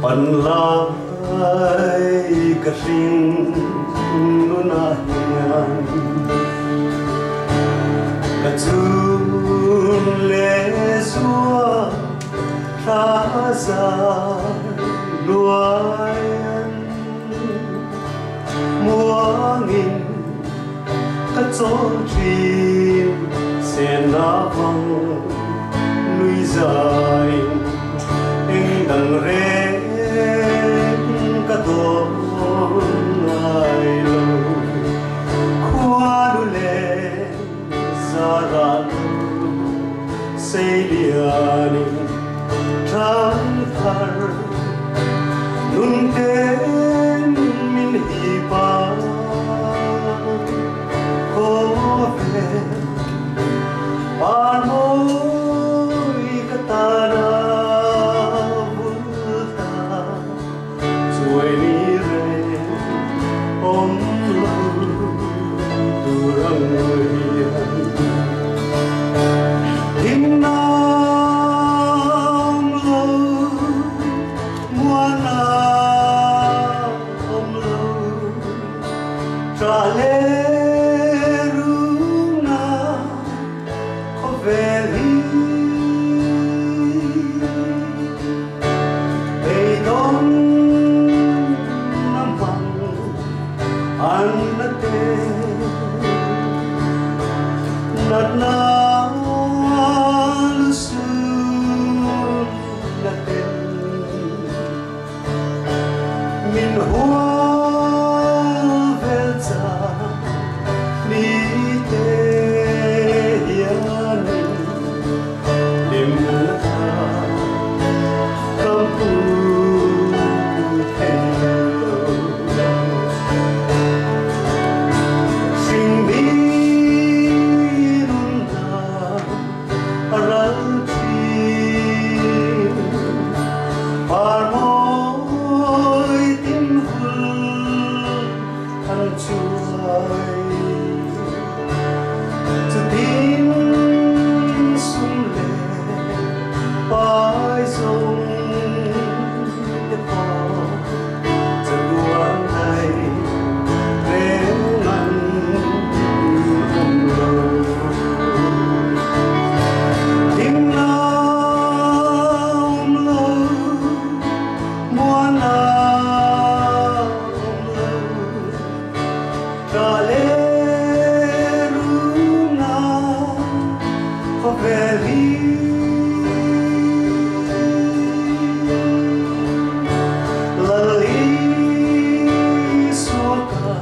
Pan lai ka hring nunah hian ka chun leh zua thla zar luaian muangin ka chawl thin senna vang nui zain eng dang reng ka dawn ngai lo. Khuanu leh zara lo seilianin tang thar nun ten min hi pa khawvel par mawi ka tana vul ta chuai ni reng awm lo tur ang hian hlimna awm lo muana awm lo tra leh runa khawvel hi beidawn na mang an na te natna lusun na ten min hual vel cha ni te hianin hlim ta kam pu thei lo. Hring mi nun na a ral thin par mawi tin vul an chuai chutin sum leh pai zawng te pawh chatuan dai reng an awm lo. Hlimna awm lo muana awm lo tra leh runa khawvel hi Lal Isua ka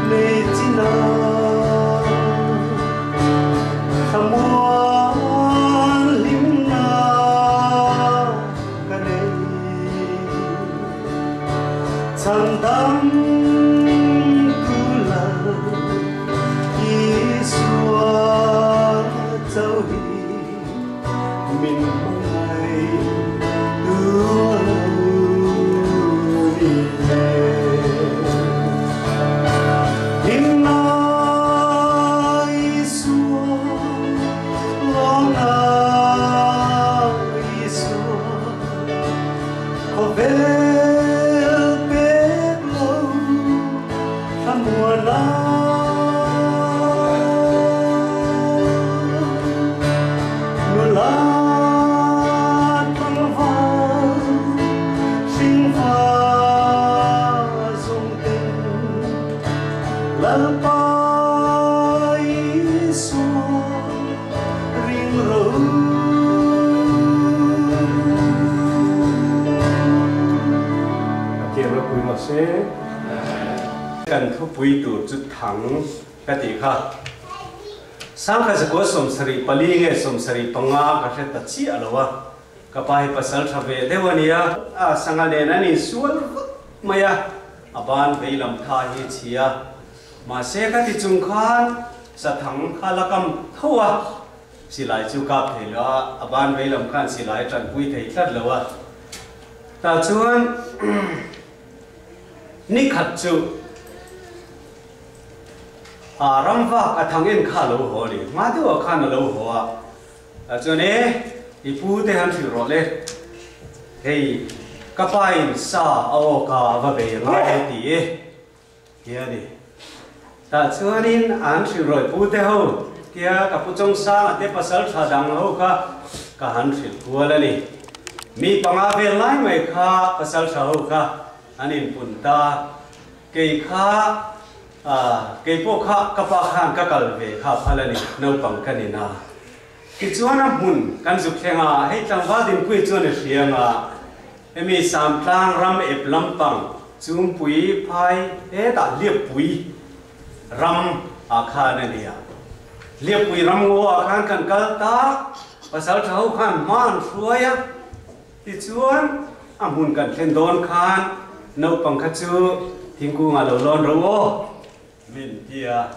nei china thlamuan hlimna ka nei chhandam tu Lal Isua chauh hi min hmangaih tu lo ni le. Hlimna Isua lawmna Isua khawvel pek lo thlamuana nula tlangval hring fa zawng ten Lalpa Isua ring ro. Pathian ropui rawh se. Kan thupui tur chu thang ka tih kha. 1974 nge 75 ka hre ta chiah lo a, ka pa hi pasal tha ve deuh a nia. A sangha nen an insual vut mai a, a ban vei lam tha hi a chhi a. Mahse ka ti chung khan sathang kha la kam tho a, silai chu kap thei lo a, a ban vei lam khan silai a tanpui thei tlat lo a. Tah chuan nikhat chu a ramvak a thang en kha a lo haw a ni. Hma deuhah khan a lo haw a, tah chuan e i pu te han hrilh rawh le, hei. Ka pa in sa a awk a a va bei a ngai e ti e ti a ni. Tah chuanin an hrilh rawih pu te ho tia ka pu Chawngsanga te pasal tha dang ho kha ka han hrilh kual a ni. Mi panga vel lai mai kha pasal tha ho kha an inpun ta. Kei kha kei pawh kha ka pa khan ka kal ve kha phal a ni, naupang ka ni na. Tichuan a hmun kan zuk thleng a, hei tlangval Dinpuii chuan a hriang a, hemi Samtlang ram ep lampang Chungpui phai hetah Liappui ram ah khan a ni a. Liappui ram ngaw ah khan kan kal ta, pasal tha ho khan hma an hruai a, tichuan a hmun kan thlen dawn khan naupang kha chu thingkung ah lo lawn ro aw. Min ti a,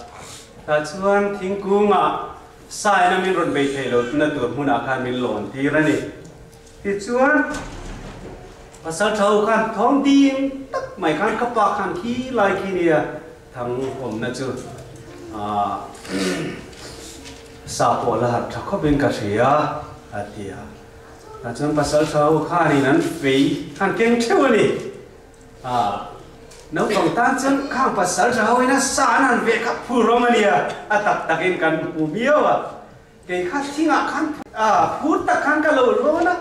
tah chuan thingkungah saina min rawn bei thei lo na tur hmunah khan min lawn tir a ni. Tichuan, pasal tha ho khan thawm ding tak mai khan ka pa khan khi lai khi nia thang awmna chu sa pawh la harh tha khawpin ka hria a ti a. Tah chuan pasal tha ho khanin an fei khan keng theuh a ni. A naupang tan chuan khang pasal tha ho in a sa an han veh kha phur rawng a nia, a tak tak in kan hmu miau a, kei kha thingah khan a phur tak khan ka lo lawn a,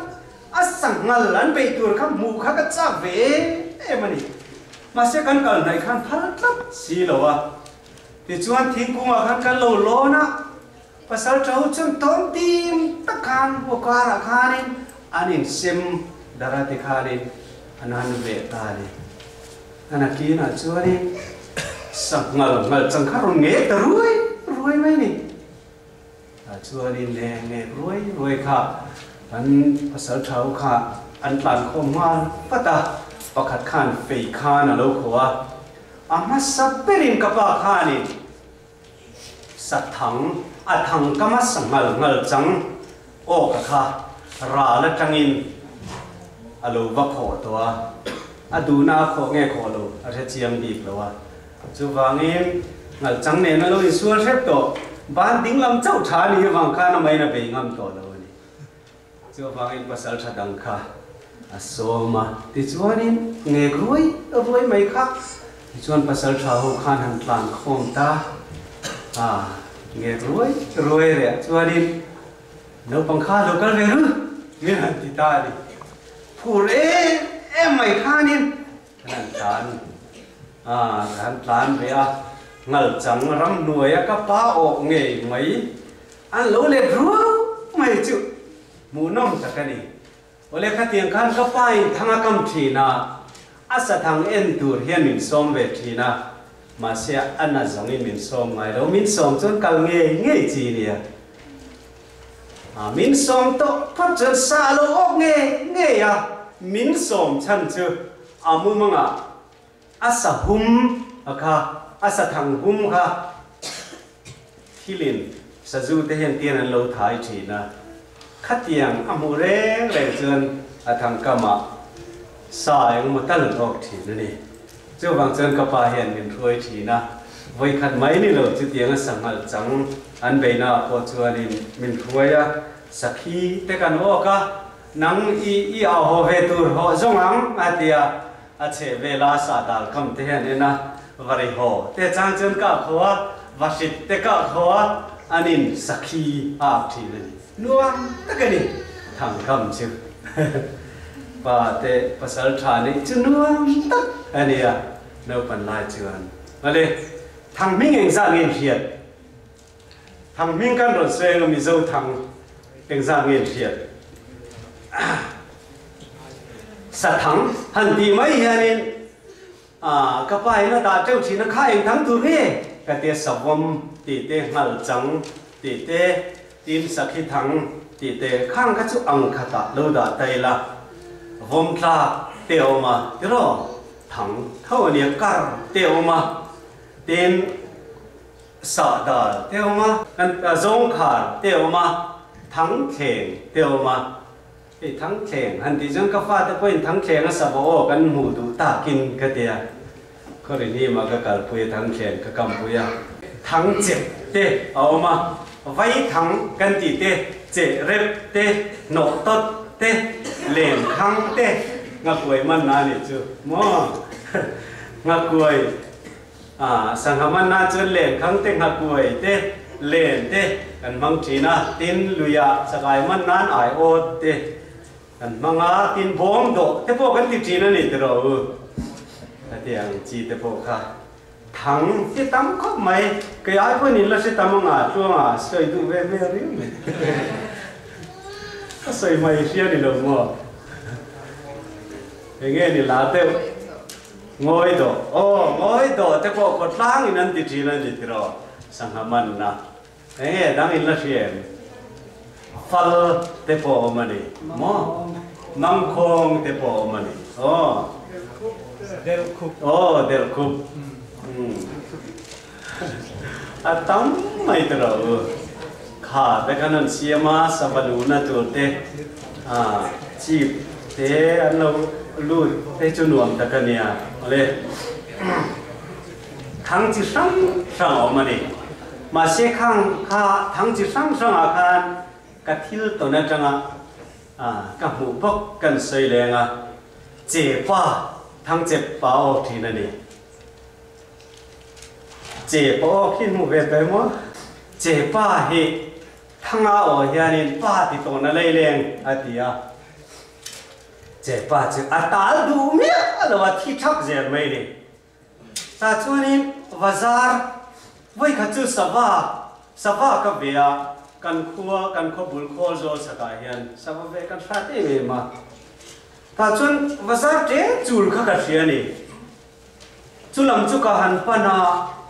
a sanghal an beih tur kha hmuh kha ka chak ve em em a ni. Mahse kan kal hnaih khan phal tlat si lo a, tichuan thingkungah khan kan lo lawn a, pasal tha ho chuan tawn tim tak khan aw karah khanin an insem darh a tikhanin an han veh ta a ni. An a kinah chuanin sanghal ngal chang kha rawn ngei ta ruai ruai mai a ni. Tah chuanin le ngek ruai ruai kha an pasal tha ho kha an tlan khawm nghal vat a, pakhat khan fei khan a lo khaw a, a hmasa berin ka pa khanin Sathang, a thang ka hmasa ngal ngal chang aw ka kha ral atangin a lo va khawh tawh a, a duhna a khawh nge khawh lo a hre chiang bik lo a. Chuvangin ngal chang nen a lo insual hrep tawh, ban ding lam chauh tha a nih avang khan a main a bei ngam tawh lo a ni. Chuvangin pasal tha dang kha a sawm a, tichuanin ngek ruai ruai mai kha. Tichuan pasal tha ho khan han tlan khawm ta a, ngek ruai ruai reh chuanin naupang kha lo kal ve ru min han ti ta a ni. Phur em em mai khanin kan han tlan a, ka han tlan ve a, ngal chang ram hnuaia ka pa awk ngei mai An lo let ruau mai chu hmuhnawm tak a ni. Awle khatiang khan ka pa in thang a kam thin a, a sathang en tur hian min sawm ve thin a, mahse a na zawngin min sawm ngai lo, min sawm chuan kal ngei ngei chi nia. A min sawm tawh phawt chuan sa a lo awk ngei ngei a, min sawm chhan chu a mumangah A sa hum a kha, a sa thang hum kha thilin sazu te hian tian an lo thai thin a, khatiang a hmuh reng reng chuan a thang kamah sa engemaw tal an awk thin a ni. Chuvang chuan ka pa hian min hruai thin a, vawikhat mai ni lo chutiang a sanghal chang an beihna ah pawh chuanin min hruai a, sakhi te kan awk a, nang i i au haw ve tur hawh zawng ang a ti a, A chheh vela sa dal kam te hian en a, va ri haw te chang chuan kah khaw a, va hrit te kah khaw a, an in sakhi a ak thin a ni. Nuam tak a ni, thang kam chu. Pa te pasal tha neih chu nuam tak a ni a, naupan lai chuan. Mawle, thang hming engzah nge in hriat? Thang hming kan rawn sawi anga Mizo thang engzah nge in hriat? Sathang han tih mai hianin ka pa in a dah teuh thin a, kha eng thang tur nge? Ka tia savawm tih te, nghalchang tih te, tin sakhi thang tih te khang kha chu ang khatah lo dah ta ila, vawm tlak te a awm a tiraw? Thang tho a nia, kar te a awm a, tin Sahdal te a awm a, kan Zawngkhar te a awm a, Thangthleng te a awm a. Hei Thangthleng han tih chuan ka fate pawhin Thangthleng a sa bawh aw kan hmuh duh takin ka ti a. Khawrihnima ka kalpui a Thangthleng ka kampui a. Thangchep te a awm a, Vaithang kan tih te, Chehrep te, Hnawhtawt te, Lenkhang te. Nghakuai man na nih chu maw? Nghakuai ah sangha man na chuan lenkhang te nghakuai te len te kan hmang thin a, tin luiah chakai man nan aiawt te kan hmang a, tin bawm dawh te pawh kan ti thin a ni tiraw u? Hetiang chi te pawh kha Thang hi tam khawp mai. Kei ai pawhin in la hre tam anga tluanga sawi duh ve hmel riau mai. Ka sawi mai hria ni lo maw? Enge ni la deuh? Ngawi dawh. Aw, ngawi dawh te pawh khawtlang in an ti thin a ni tiraw? Sangha manna. Enge dang in la hria em? Fal te pawh awm a ni maw? Mangkhawng te pawh awm a ni. Aw. Delkhup. Aw, delkhup. A tam mai ta ro u. Kha te khan an siam a, sava luhna tur te, chip te an lo lut te chu nuam tak a nia. Awle. Thang chi hrang hrang a awm a ni. Mahse khang kha thang chi hrang hrangah khan ka thil tawn atanga ka hmuh bawk kan sawi leng a, che pa thang chep pa awk thin a ni. Che pa awk hi hmuh ve tawh emaw? Che pa hi thanga aw hianin pa ti tawn a lei leng a ti a. Che pa chu a tal duh miah lo a, thi thak zel mai ni. Tah chuanin Bazar vawikhat chu sava, sava ka ve a, kan khua, kan khaw bul khawl zawl chhakah hian sava ve kan hrat em em a. Tah chuan Bazar ṭe chul kha ka hria a ni. Chu lam chu ka han pan a,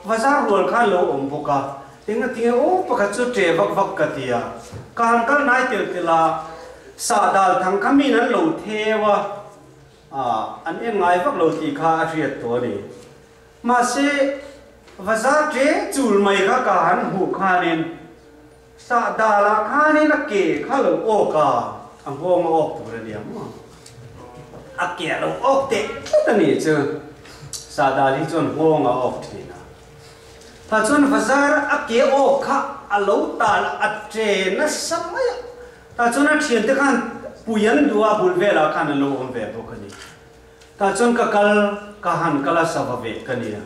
Bazar rual khan lo awm bawk a, engatinge aw pakhat chu ṭe vak vak ka ti a. Ka han kal hnai telh telh a, sahdal thang kha min an lo theu a. A, an en ngai vak lo tih kha a hriat tawh a ni. Mahse, vaza ṭe chul mai kha ka han hmuh khanin sahdalah khanin a ke kha lo awk a, a nghawng a awk tur a nia maw? A ke a lo awk teh tlat a nih chu. Sahdal hi chuan nghawng a awk ṭhin a. Tah chuan vazar a ke awk kha a lo tal a ṭe nasa mai a. Tah chuan a thiante khan pui an duh a, bul velah khan an lo awm ve bawk a ni. Tah chuan ka kal, ka han kal a, sava ve ka ni a.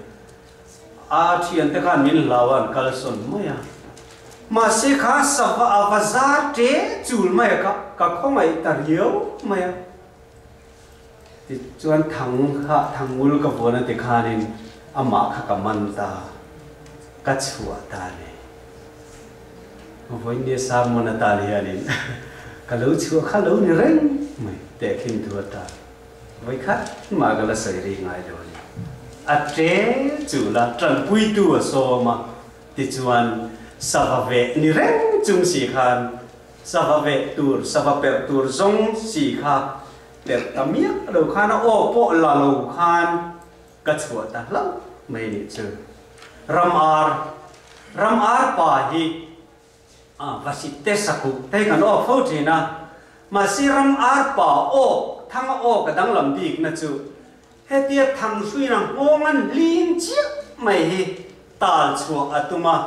A thiante khan min hlau a, an kal sawn mai a. Mahse kha sava a va zar ṭe chul mai a, ka ka khawngaih ta riau mai a. Tichuan thang kha thangul ka vuan a ti khanin amah kha ka man ta, ka chhuah ta a ni. Vawiin nia sermon atan hianin ka lo chhuah kha lo ni reng mai tehkhin thu atan vawikhat mah ka la sawi ri ngai lo a ni. A ṭe chul a, ṭanpuitu a sawm a, tichuan sava veh ni reng chung si khan sava veh tur, sava perh tur zawng si kha perh ta miah lo khan a aw pawh la lo khan Ka chhuah ta hlauh mai nih chu. Ram ar, ram ar pa hi a va sit te sakuh te hi kan awk fo thin a, mahse ram ar pa awk thang a awk a danglam bik na chu hetia thang hruin a nghawng an hlim chiah mai hi tal chhuah a tum a,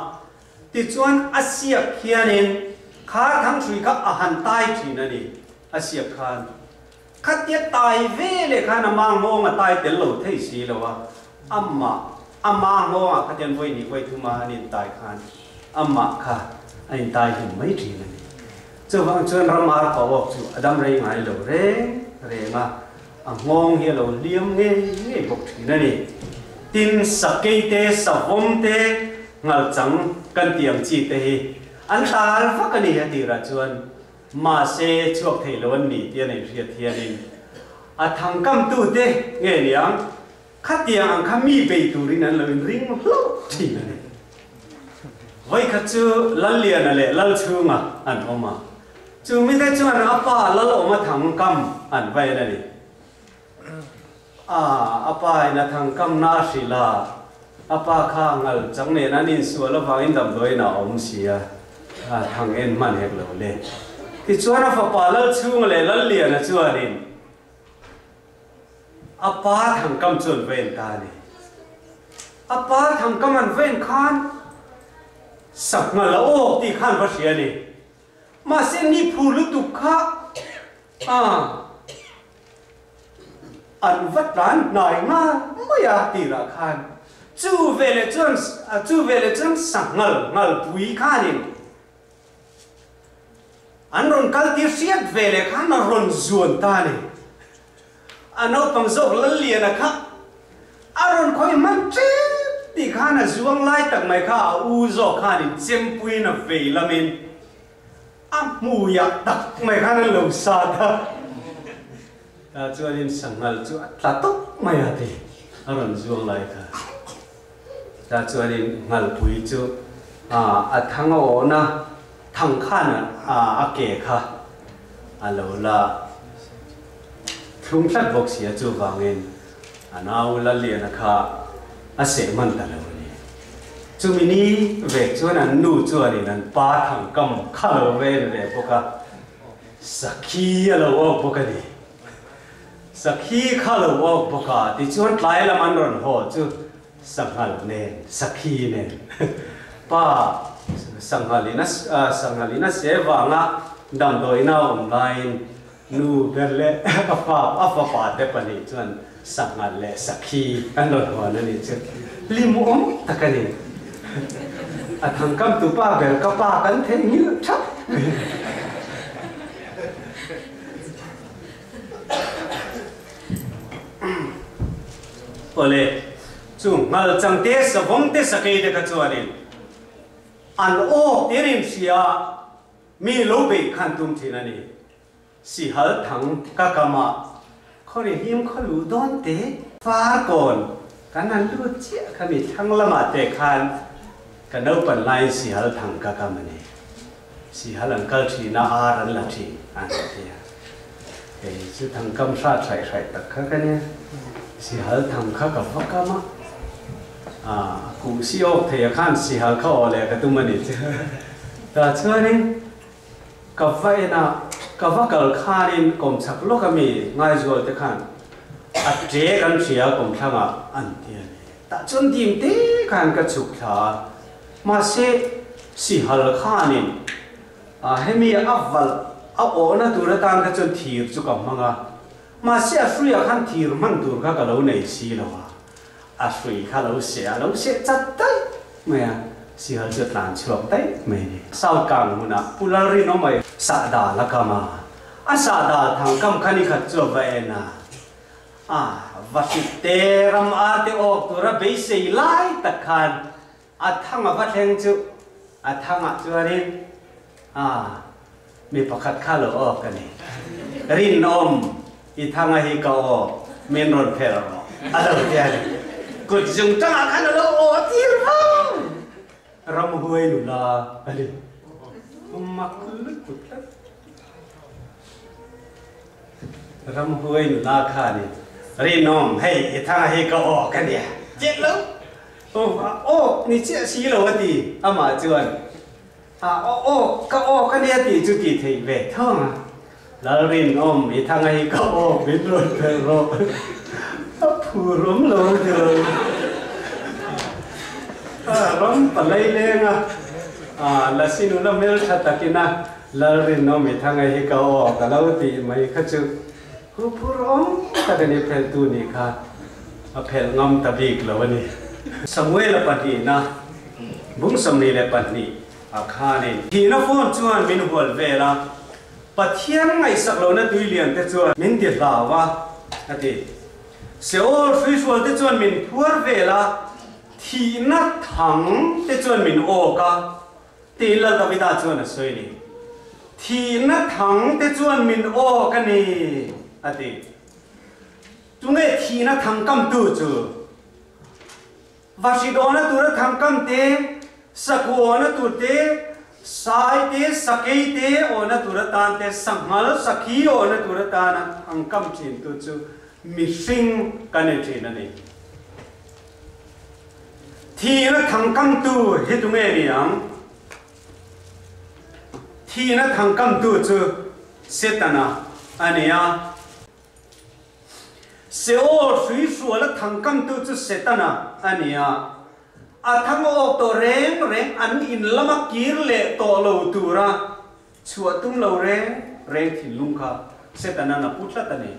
tichuan a siak hianin kha thang hrui kha a han tai thin a ni, a siak khan. Khatia tai ve leh khan ama nghawng a tai tel lo thei si lo a, amah, ama nghawngah khatian vawi hnih vawi thuma an intai khan amah kha a intai hlim mai thin a ni. Chuvang chuan ram ar pawh chu a dam rei ngai lo reng reng a, a nghawng hi a lo hliam ngei ngei bawk thin a ni. Tin, sakei te, savawm te, nghalchang kan tih ang chi te hi an tal vak a ni a tirah chuan. Mahse, chhuak thei lo an ni tih a neih hriat hianin a thangkamtute nge niang khatiang ang kha mi bei turin an lo inring hlauh thin a ni. Vawikhat chu Lalliana leh Lalchhunga an awm a, chu mite chuan a pa Lalawma thangkam an va en a ni. A, a pa in a thangkamna a hrilh a, a pa kha ngal chang nen an insual avangin damdawiin a awm si a, a thang en hman hek lo le. Tichuan a fapa Lalchhunga leh Lalliana chuanin a pa thangkam chu an va en ta a ni. A pa thangkam an va en khan Sangha la awk tih khan va hria a ni. Mahse ni phur lutuk kha a. An va tlan hnai nghal mai a tirah khan chu veleh chuan chu veleh chuan sanghal nghalpui khanin an rawn kal tir hriat veleh khan a rawn zuan ta a ni. A naupang zawk Lalliana kha a rawn khawih hman tep tih khan a zuang lai tak mai kha a u zawk khanin chempuiin a vei lamin a hmuiah tak mai khan an lo sat a. Tah chuanin sanghal chu a tla tawp mai a ti a rawn zuang lai kha. Tah chuanin nghalpui chu a thang a awhna thang khan a ke kha a lo la thlung tlat bawk si a, chuvangin a nau Lalliana kha a seh hman ta lo a ni. Chumi ni vek chuan an nu chuanin an pa thangkam kha lo vel ve bawk a. Sakhi a lo awk bawk a ni. Sakhi kha lo awk bawk a, tichuan tlai lam an rawn haw chu sanghal nen, sakhi nen pa sanghal in a sanghal in a se vanga damdawiina a awm laiin nu ber leh a fa a fapa te pahnih chuan sanghal leh sakhi an rawn hawn a nih chu hlimawm tak a ni. A thangkam tu pa ber ka pa kan theihnghilh thap. Awle, chu nghal chang te savawm te sakei te kha chuanin an awk te rin hria mi lo beih khan tum thin a ni. Sihal thang ka kam ah khawri him khaw luh dawn te. Farkawn kan han lut chiah kha mi thlang lamah te khan ka naupan laiin sihal thang ka kam a ni. Sihal an kal thin a, ar an la thin an ti a. Kei chu thang kam hrat hraih hraih tak kha ka nia. Sihal thang kha ka va kam a, a kuh si awk thei a khan sihal kha aw leh ka tum a ni chu. Tah chuanin Ka va en a, ka va kal khanin kawmchhak lawk a mi Ngaizual te khan a ṭe kan hria kawmthlangah an ti a ni. Tah chuan dim te khan ka chhuk thla a, mahse sihal khanin a hemi a valh a awhna tur atan kha chuan thir chu ka hmang a, mahse a hruiah khan thir hman tur kha ka lo nei si lo a, A hrui kha lo seh a, lo seh chat daih mai a, sihal chu a tlan chhuak daih mai a ni. South Kang hmunah Pu Lalrinawmai sahdal a kam a, a sahdal thang kam kha nikhat chu a va en a, a va hrit te ram ar te awk tura beisei lai tak khan a thang a va thleng chu a thangah chuanin a mi pakhat kha lo awk a ni. Rinawm i thanga hi ka aw min rawn phelh rawh a lo ti a ni. Kut zung tangah khan a lo aw tir vang. Ramhuai nula a ni. Mak lutuk tlat. Ramhuai nula kha a ni. Rinawm hei i thanga hi ka aw ka nia. Chiah lo. Aw ni chiah si lo a ti amah chuan. A aw aw ka aw ka nia tih chu tih theih ve thung a. Lalrinawm i thanga hi ka aw min rawn phelh rawh. A phur awm lo a ti lo. A ram palai leng a, a lasi nula hmeltha takin a Lalrinawm i thanga hi ka aw ka lo tih mai kha chu hu phur awm tak a ni phelhtu nih kha a phelh ngam ta bik lo a ni. Samuela pahnihna Bung 22 ah khanin thihna phone chuan min hual vel a, Pathian ngaihsak lohna tui lian te chuan min ti hlau a, a ti. Seol hruihrual te chuan min phuar vel a, thihna thang te chuan min awk a, tiin Lal Davida chuan a sawi a ni. Thihna thang te chuan min awk a ni, a ti. Tunge thihna thang kamtu chu? Vahridawna tura thangkam te, sakuawna tur te, sai te, sakei te awna tur atan te, sanghal, sakhi awna tur atana thangkam thintu chu mihring kan ni thin a ni. Thihna thangkamtu hi tunge ni ang? Thihna thangkamtu chu Setana a ni a. Seol hrui hruala thangkamtu chu Setana a ni a, a thang awk tawh reng reng an in lama kir leh tawh lo tura chhuah tum lo reng reng thinlung kha Setana'n a pu tlat a ni.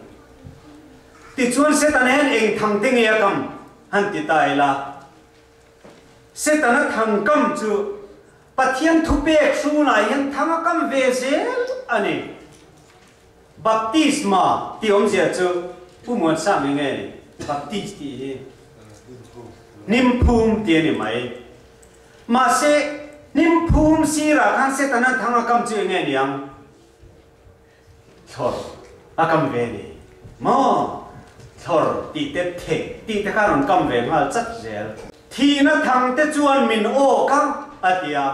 Tichuan Setana hian eng thang te nge a kam han ti ta ila. Setana thang kam chu Pathian thupek hrunah hian thang a kam ve zel a ni. Baptisma tih awmzia chu Pu Muansang eng nge ni? Baptist tih hi hnimphum tih a ni mai. Mahse, hnimphum sirah khan Setana thang a kam chu eng nge ni ang? Thlawr a kam ve ni maw? Thlawr tih te theh tih te kha a rawn kam ve nghal chat zel. Thihna thang te chuan min awk a, a ti a.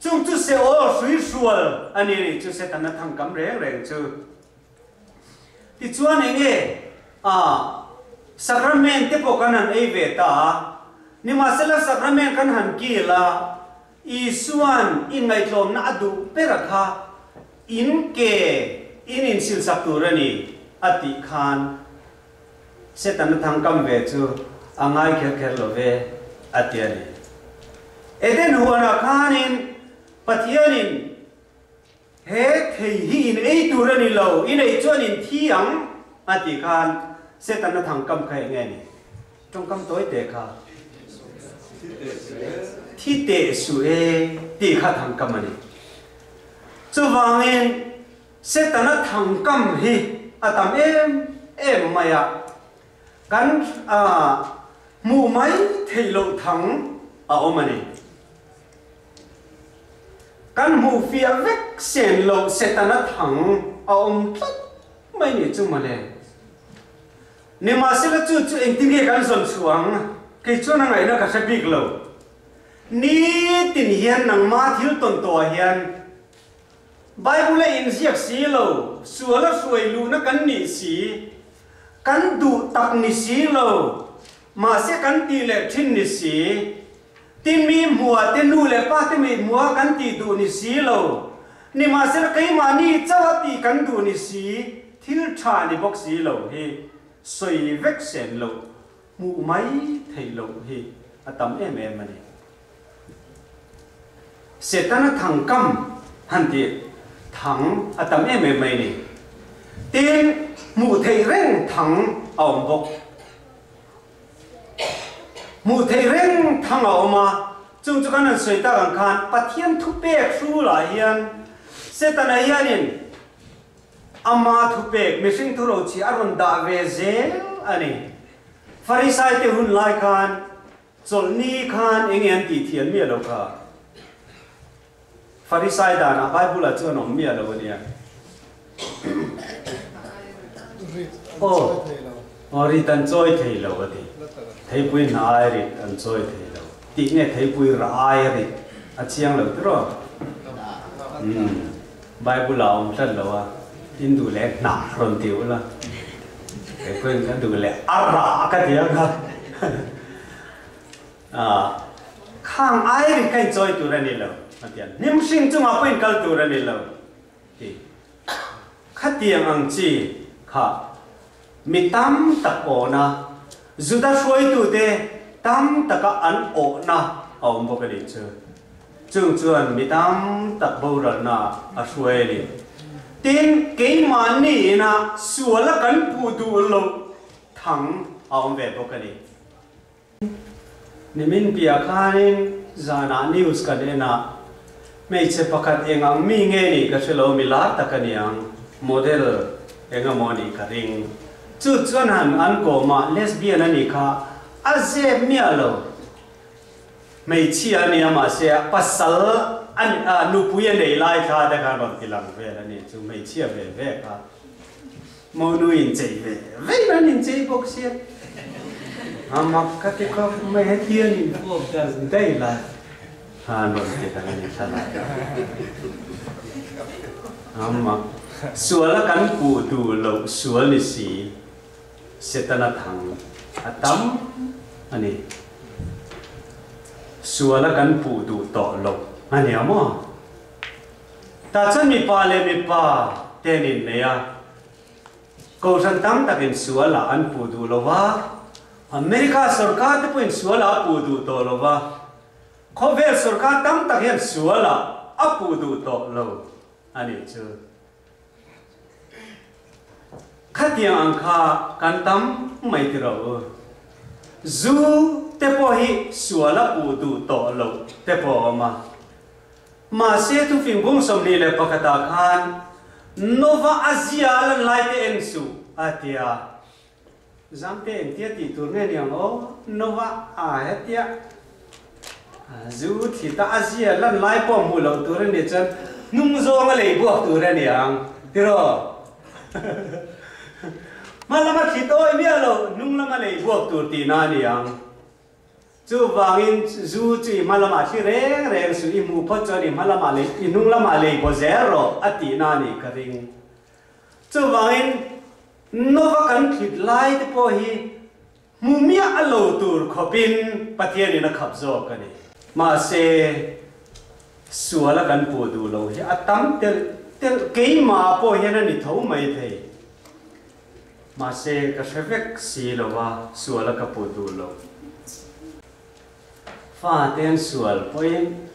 Chung chu se aw hrui hrual a ni nih chu Setana thang kam reng reng chu. Tichuan eng nge a Sacrament te pawh kan han ei ve ta a, nimahsela Sacrament kan han kil a, Isuan inngaihtlawmna a duh ber a kha in ke in insilsak tur a ni a tih khan Setana thang kam ve chu a ngai kher kher lo ve a ti a ni. Eden huanah khanin Pathianin he thei hi in ei tur a ni lo, in ei chuan in thi ang a tih khan Setana thang kam kha eng nge ni? Tawngkam tawi teh kha. Thi teh suh e tih kha thang kam a ni. Chuvangin Setana thangkam hi a tam em em mai a, kan hmuh mai theih loh thang a awm a ni. Kan hmuh fiah vek sen loh Setana thang a awm tlat mai ni chu mawle. Nimahsela chu chu engtin nge kan zawn chhuah ang? Kei chuan a ngaihna ka hre bik lo. Nitin hian nangma thil tawn tawhah hian Bible a inziak si lo, sual a hruai luhna kan nih si, kan duh tak ni si lo, mahse kan tih leh thin ni si, tin mi hmuah te nu leh pa te mi hmuha kan tih duh ni si lo, nimahsela keimahni chauh a tih kan duh ni si, thil tha ni bawk si lo hi sawi vek sen loh, hmuh mai theih loh hi a tam em em a ni. Setana thang kam han tih thang a tam em em mai ni. Tin, hmuh theih reng thang a awm bawk. Hmuh theih reng thang a awm a, chung chu kan han sawi tak ang khan Pathian thupek hrulah hian Setana hianin ama thupek mihring thurochhi a rawn dah ve zel a ni. Farisaite hun lai khan Chawlhni khan eng nge an tih thiam miah lo kha? Farisai danah Bible-ah chuan awm miah lo a nia. Aw, aw rit an chawi thei lo a ti. Theipui hna ai rit an chawi thei lo. Tih nge theipui rah ai rit a chiang lo tiraw? Umm, Bible-ah awm tlat lo a, in duh leh hnah rawn ti ula. Kei pawhin ka duh leh a rah ka ti ang kha. Khang ai ri kha in chawi tur a ni lo a ti a, hnim hring chungah pawh in kal tur a ni lo ti. Khatiang ang chi kha mi tam tak awhna, Juda hruaitute tam taka an awhna a awm bawk a nih chu. Chung chuan mi tam tak boralna a hruai a ni. Tin, keimahni ina suala kan puh duh loh thang a awm ve bawk a ni. Nimin piah khanin zanah news kan en a, hmeichhe pakhat eng ang mi nge nih ka hre lo, mi lar tak a niang, model eng emaw nih ka ring. Chu chuan han an kawmah lesbian a nih kha a zep miah lo. Hmeichhia a nia mahse pasal a nupui a nei lai thla te khan rawn ti lang vel a ni chu hmeichhia ve ve kha monu inchei ve ve an inchei bawk sia a mak ka ti khawp mai hetian in fuak dan daih lai khan rawn ti lang a ni thla lai a mak sual a kan puh duh loh sual ni si. Setana thang a tam a ni. Suala kan puh duh tawh loh a nia maw? Tah chuan mipa leh mipa te an innei a, Kohhran tam takin sualah an puh duh lo va, America sorkar te pawhin sualah a puh duh tawh lo va, khawvel sorkar tam tak hian sualah a puh duh tawh lo a nih chu. Khatiang. Khatiang ang kha kan tam mai ti rawh u. Zu te pawh hi sual a puh duh tawh loh te pawh a awm a. Mahse thufing bung 21 ah khan Nova a zia a lan lai te en suh a ti a. Zamte engtia tih tur nge niang aw? Nova a hetia zu thli ta a zia lan lai pawh hmuh loh tur a nih chuan hnung zawng a lei buak tur a niang tiraw? Hma lama thli tawi miah lo hnung lama lei buak tur tihna a niang. Chuvangin zu chu i hma lamah thli reng reng suh, i hmuh phawt chuan i hma lamah lei, i hnung lamah lei baw zel rawh a tihna a nih ka ring. Chuvangin Nova kan thlit lai te pawh hi hmu miah a lo tur khawpin Pathianin a khap zawk a ni. Mahse, suala kan puh duh lo hi a tam telh telh, keimah pawh hian a ni tho mai thei. Mahse, ka hre vek si lo a, suala ka puh duh lo. Fate an sual pawhin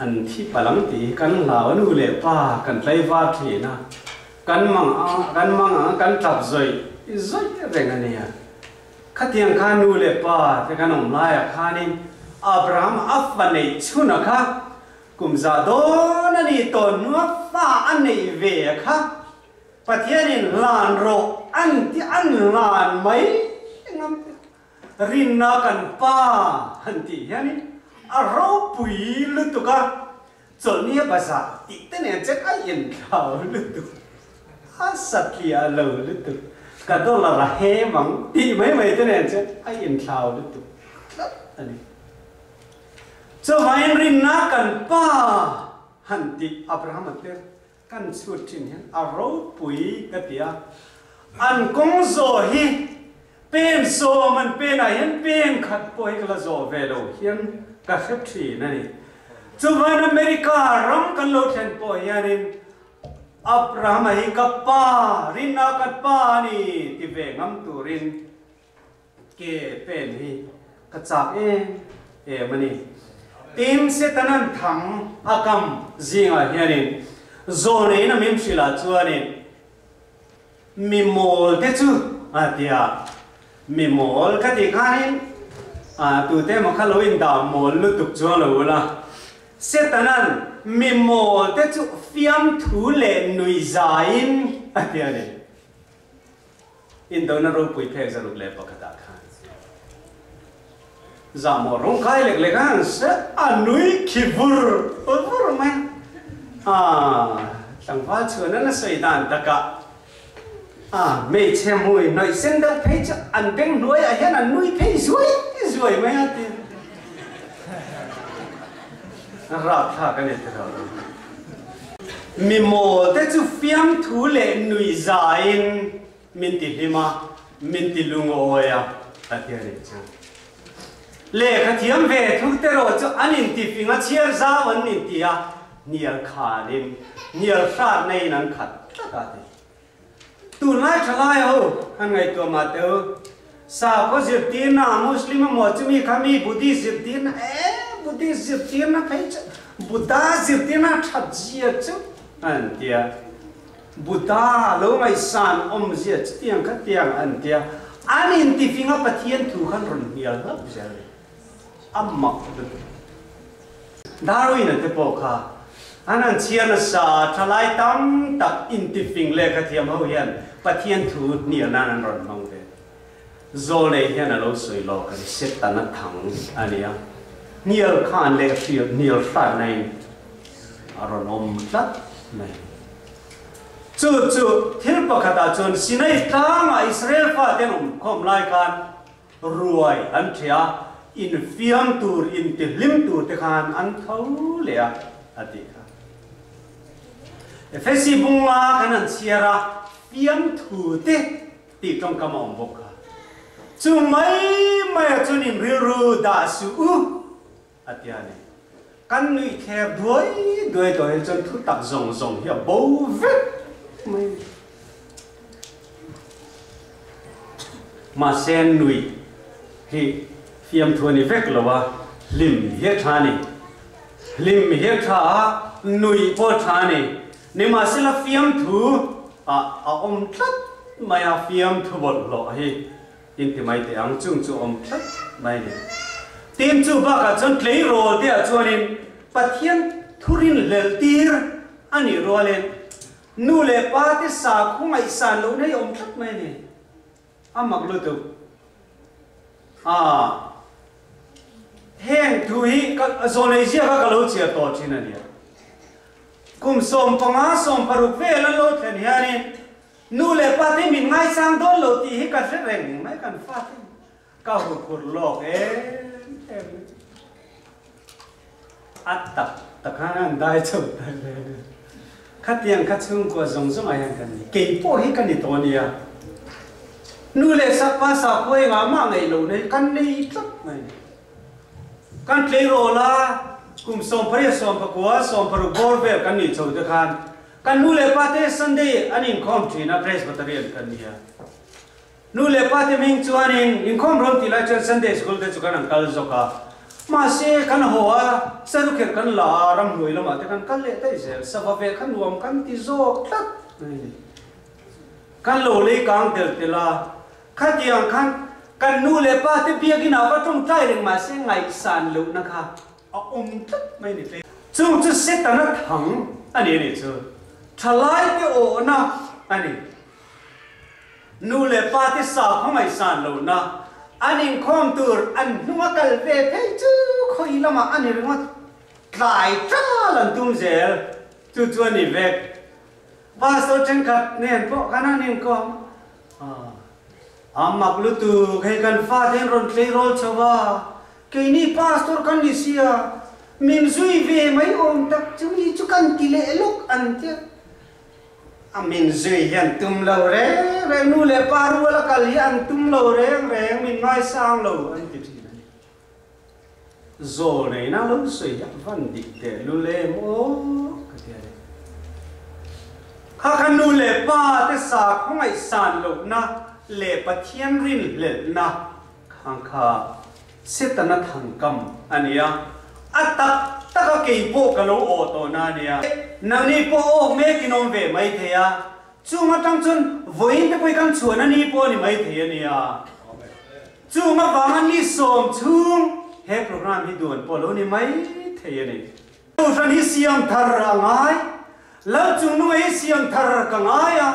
an thi palh ang tih hi kan hlau a, nu leh pa kan tlaivar thin a, kan mang ang kan mang ang a, kan tap zawih zawih reng a nia. Khatiang kha nu leh pa te kan awm laiah khanin Abraham a fa neih chhuna kha kum za dawn a ni tawn hnua fa a neih ve a kha Pathianin hlan rawh an ti an hlan mai ngam te. Rinna kan pa han tih hianin a ropui lutuk a, chawlhni a bazar tih te nen chuan a inthlau lutuk, a satliah lo lutuk, ka dollar a hem ang tih mai mai te nen chuan a inthlau lutuk tlat a ni. Chuvangin rinna kan pa han tih Abraham a tir Kan chhut thin hian a ropui ka ti a, an kawng zawh hi pen sawm an penah hian pen khat pawh hi ka la zawh ve lo hian ka hre thin a ni. Chuvan America ram kan lo thlen pawh hianin Abrahama hi ka pa, rinna ka pa a ni ti ve ngam turin Ke pen hi ka chak em em a ni. Tin, Setanan thang a kam zingah hianin zawlneiin a min hrilh ah chuanin mi mawl te chu a ti a, mi mawl ka tih khanin tute emaw kha lo indah mawl lutuk chuang lo ula, Setanan mi mawl te chu fiamthu leh nuihzaiin a ti a ni. Indona ropui phek 101 ah khan zahmawh rawng kai lek lek a han se a nui khi vur vur mai a, tlangval chhuan a sawi dan takah a hmeichhe hmui hnawih sen deuh phei chu an beng hnuaiah hian an nui phei zuai zuai mai a ti rapthlak a ni ti lo. Mi mawl te chu fiamthu leh nui zaiin min ti hlim a, min ti lungawi a, a ti a nih chu. Lehkha thiam ve thuk te rawh chu an intifing a, chhiar zau an inti a, hnial khanin, hnial hratna in an khat tlat a ti. Tunlai thalai ho han ngaihtuah mah teh u, sakhaw zirtirna, Muslim emaw chumi kha mi Buddhist zirtirna, eh Buddhist zirtirna phei chu Buddha zirtirna that zia chu an ti a, Buddha lo ngaihsan awmzia chutiang khatiang an ti a, an intifing a Pathian thu khan rawn hnial hlauh zel a mak lutuk. Darwin-a te pawh kha an han chhiar nasa, thalai tam tak intifing lehkha thiam ho hian Pathian thu hnial nan an rawn hmang ve. Zawlnei hian a lo sawi lawk a ni, Setana thang a ni a, hnial khan leh hrial hnial hratna-in a rawn awm tlat mai. Chu chu thil pakhatah chuan Sinai tlangah Israel fate an awmkhawm lai khan Ruai an ṭheh a, infiam tur, intihlim tur te khan an tho leh a, a tih kha. Efesi bunga kan han chhiar a, fiamthu te tih tawngkam a awm bawk kha. Chu mai maia chuan in rilru dah suh u, a ti a ni. Kan nuih thler duai duai tawh hi chuan thu tak zawng zawng hi a bo vek mai. Mahse nuih hi fiamthu a ni vek lo a, hlim hi a tha a ni. Hlim hi a tha a, nuih pawh a tha a ni. Nimahsela fiamthu ah a awm tlat. mai a, fiamthu bawlhhlawh hi inti mai teh ang, chung chu awm tlat mai a ni. Tin, chu bakah chuan tleirawl te ah chuanin Pathian thurin hleltir a nih rualin nu leh pa te sakhaw ngaihsan lohna hi awm tlat mai a ni. A mak lutuk. A Heng thu hi ka zawnei ziaka ka lo chhiar tawh thin a nia. Kum 15 16 vel an lo thlen hianin nu leh pa te min ngaisang dawn lo tih hi ka hre reng mai kan fate ka huphurh lawk em em. A tak tak khan an dai chho ta hle a ni. Khatiang kha chhungkua zawng zawng ah hian kan ni. Kei pawh hi ka ni tawh a nia. Nu leh pa sakhua engah mah ngaih loh na hi kan nei tlat mai a ni. Kan tleirawl a, kum 18, 19, 16 bawr vel kan nih chho te khan kan nu leh pa te Sunday an inkhawm thin a, Presbyterian kan ni a. Nu leh pa te hming chuanin inkhawm rawn tih lai chuan Sunday School te chu kan han kal zawk a, mahse kan haw a, sarukherh kan la a, ramhnuai lamah te kan kal leh daih zel, sava ve kha nuam kan ti zawk tlat mai a ni. Kan lo lei kang tel tel a, khatiang khan kan nu leh pa te biakin ah va tawngtai reng mahse ngaihsan lohna kha a awm tlat mai a ni. Chung chu Setana thang a ni a nih chu, thalai te awhna a ni. Nu leh pa te sakhaw ngaihsan lohna an inkhawm tur an hnunga kal ve phei chu khawi lamah a ni ringawt. Tlai tal an tum zel, chu chu a ni vek. Pastor thenkhat nen pawh khan an inkawm a, a mak lutuk, hei kan fate an rawn tleirawl chho a, keini pastor kan ni sia, min zui ve mai awm tak chu mi chu kan ti leh lawk an tia. A min zui hi an tum lo reng reng, nu leh pa rual a kal hi an tum lo reng reng, min ngaisang lo an ti thin a ni. Zawlneina lo sawi hi a van dik teh lul em aw ka ti a ni. Kha kha nu leh pa te sakhaw ngaihsan lohna leh Pathian rinhlelhna khang kha Setana thangkam a ni a, a tak tak a kei pawh ka lo awh tawh na a nia. Nangni pawh awk mek in awm ve mai thei a, chung atang chuan vawiin te pawh i kan chhuan a ni pawh a ni mai thei a nia. Chung avanga ni sawm chhung he program hi duan pawh lo ni mai thei a ni. Kohhran hi siam thar a ngai, Lal chungnunga hi siam thar ka ngai a,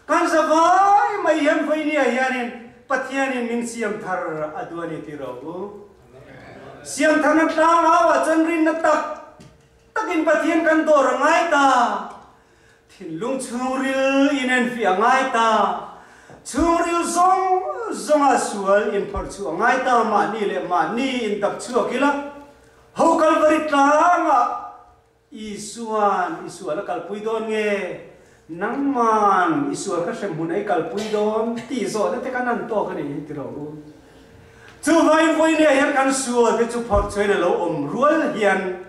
kan zavai mai hian vawinia hianin Pathianin min siam thar a duh a ni ti rawh u. Siam tharna tlang auah chuan rinna tak takin Pathian kan dawr a ngai ta. Thinlung chhungril inenfiah a ngai ta. Chhungril zawng zawnga sual inphawrh chhuah a ngai ta, mahni leh mahni indap chhuak ila, Ho Kalvari tlangah Isuan i sual a kalpui dawn nge? Nangman i sual kha hremhmun a i kalpui dawn tih zawhna te kan an tawk a nih hi ti rawh u. Chuvangin vawinia hian kan sual te chu phawrh chuain a lo awm rual hian